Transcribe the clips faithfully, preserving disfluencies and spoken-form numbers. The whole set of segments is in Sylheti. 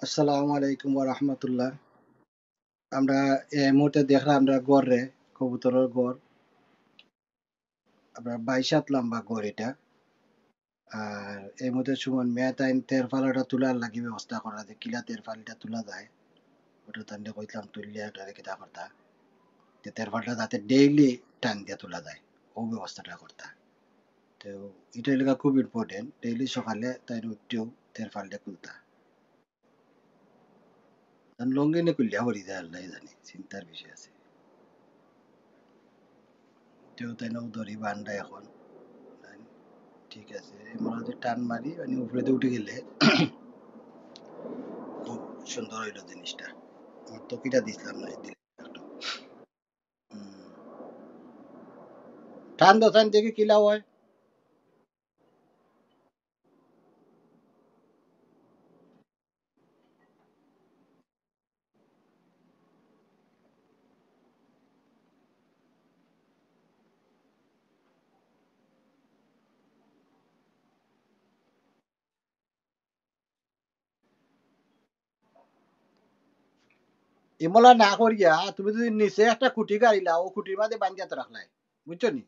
আসসালামু আলাইকুম ওয়া রাহমাতুল্লাহ। আমরা এই মুহূর্তে দেখরাম আমরা ঘররে, কবুতরর ঘর। আমরা বাইশ হাত লম্বা ঘর এটা। আর এই মুহূর্তে সুমন মিয়া তাইন তেরফাল ওটা তুলার লাগি ব্যবস্থা করা, যে কিলা তেরফাল এটা তুলা যায়, ওটা তানরে কইছিলাম তুললে ওটারে কিতা করতা, যে তেরফালটা যাতে ডেইলি টান দিয়া তুলা যায়, ও ব্যবস্থাটা করতা। তো এটা এলাকা খুব ইম্পর্টেন্ট, ডেইলি সকালে তাই উঠতেও তেরফালটা খুলতা। তান লুঙ্গি নি খুলিয়া পড়ি যায়, আল্লাহ জানে, চিন্তার বিষয় আছে। তেও তাই নাও দড়ি বান্ধা এখন। ঠিক আছে, আমরা যে টান মারি, মানে উপরে দিয়ে উঠে গেলে খুব সুন্দর হইলো জিনিসটা। আমার তো কিটা দিছিলাম না, এই দিলে একটু। হুম। টান দো, টান দেখি কিলা হয়। ইমলা না করিয়া তুমি যদি নিচে একটা খুঁটি গাড়িলা, ও খুঁটির মাঝে বান্ধিয়া তো রাখলাই, বুঝছো নি?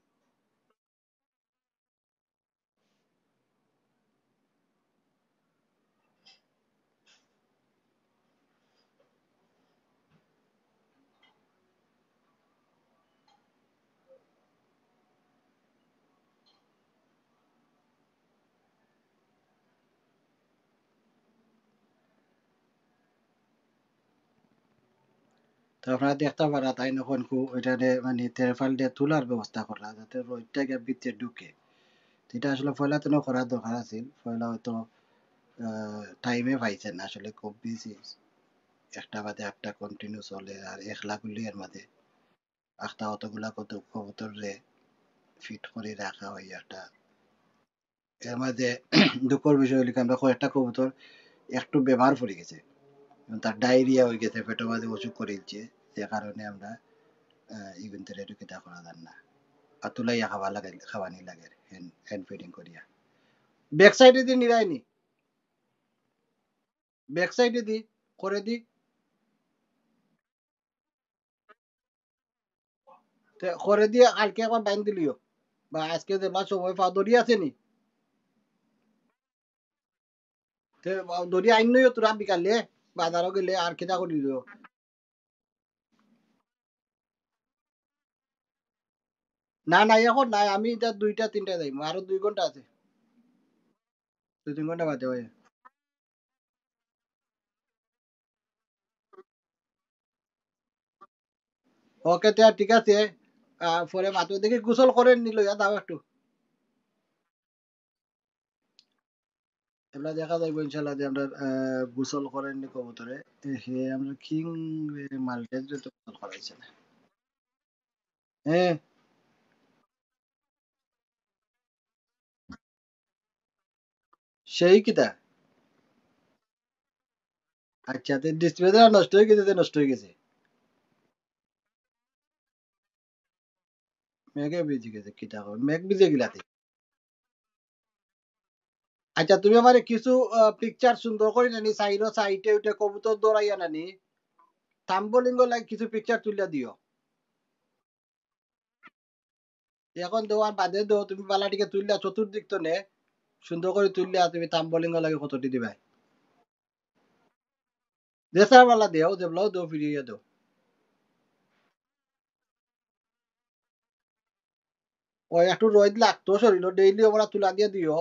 তো আপনারা দেখতা পারা তাই নখন কু-, ওইটারে মানে তেরফাল দিয়া তুলার ব্যবস্থা করা, যাতে রোদটা গিয়া ভিতরে ঢুকে। তো এটা আসলে পয়লা তো করার দরকার আছিল, পয়লা হয়তো, আহ, টাইমে পাইছে না আসলে, খুব বিজি। একটা বাদে আটটা কন্টিনিউ চলে, আর একলা গুলি এর মাঝে আখতা অতগুলা কত কবুতর রে ফিট করে রাখা হয় একটা। এর মাঝে দুঃখর বিষয় হইল কি, আমরা কয়েকটা কবুতর একটু বেমার পড়ে গেছে, এবং তার ডায়রিয়া হয়ে গেছে, পেটের মাঝে অসুখ করে দিচ্ছে, যে কারণে আমরা, আহ, ইগুনতে রেডি কিতা করা যান না, আর তুলাইয়া খাওয়া লাগে, খাওয়ানি লাগে, হ্যান্ড, হ্যান্ড ফিডিং করিয়া। ব্যাক সাইডে দিয়ে নিরায়নি, ব্যাক সাইডে দি, করে দি। তে করে দিয়া কালকে একবার বাইন দিলিও। বা আজকে যে মাছ সময় পাও দড়ি আছে নি? তে দড়ি আইন নইও তোরা বিকালে, বাজারও গেলে আর কিতা করি দিও। না, না, এখন নাই, আমি এটা দুইটা তিনটা যাইমু, আরো দুই ঘন্টা আছে। দুই তিন ঘন্টা বাদে হয়। ওকে, তে ঠিক আছে। আহ, পরে মাত্র দেখি গোসল করেন নি, লইয়া দাও একটু। এবার দেখা যাইব ইনশাল্লাহ যে আমরা, আহ, গোসল করেন নি কবুতরে। এ হে, আমরা কিং রে মাল্টেজ রে তো গোসল করাইছে না। হ্যাঁ। সেই কিতা? আচ্ছা, তে ডিসপ্লে তো নষ্ট হয়ে গেছে, তো নষ্ট হয়ে গেছে। মেঘে ভিজে গেছে, কিতা কর? মেঘ ভিজে গেলাতে। আচ্ছা, তুমি আমারে কিছু, আহ, পিকচার সুন্দর করে নানি, সাইডে সাইডে উঠে কবুতর দৌড়াইয়া নানি, থাম্বলিং লাগি কিছু পিকচার তুলিয়া দিও। এখন দেওয়ার বাদে দেও, তুমি বালাটিকে তুললা চতুর্দিক তো নে, সুন্দর করে তুললা, তুমি থাম্বলিং লাগি কতটি দিবাই? যে স্যার বালা দেও, যে ব্লাও দেও, ফিরিয়ে দেও। ওই একটু রোদ লাগতো শরীরও, ডেইলি ওরা তুলা দিয়ে দিও।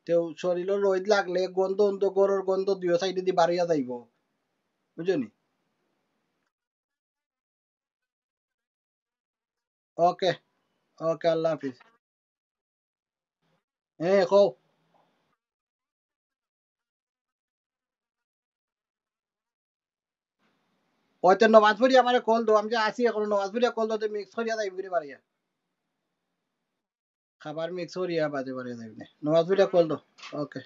তেও শরীরও রোদ লাগলে গন্ধ অন্ধ, গরর গন্ধ দিও, সাইডে দি বাড়িয়া যাইব, বুঝছো নি? ওকে, ওকে, আল্লাহ হাফিজ। হ্যাঁ, কও। ওই তো নমাজ পড়ি আমারে কল দাও, আমি যে আসি এখন নমাজ পড়িয়া কল দাও, মিক্স করিয়া যাইব করে বাড়িয়া। খাবার মিক্স করিয়া বাদে বাড়িয়া যাইব না। নমাজ পড়িয়া কল দাও। ওকে।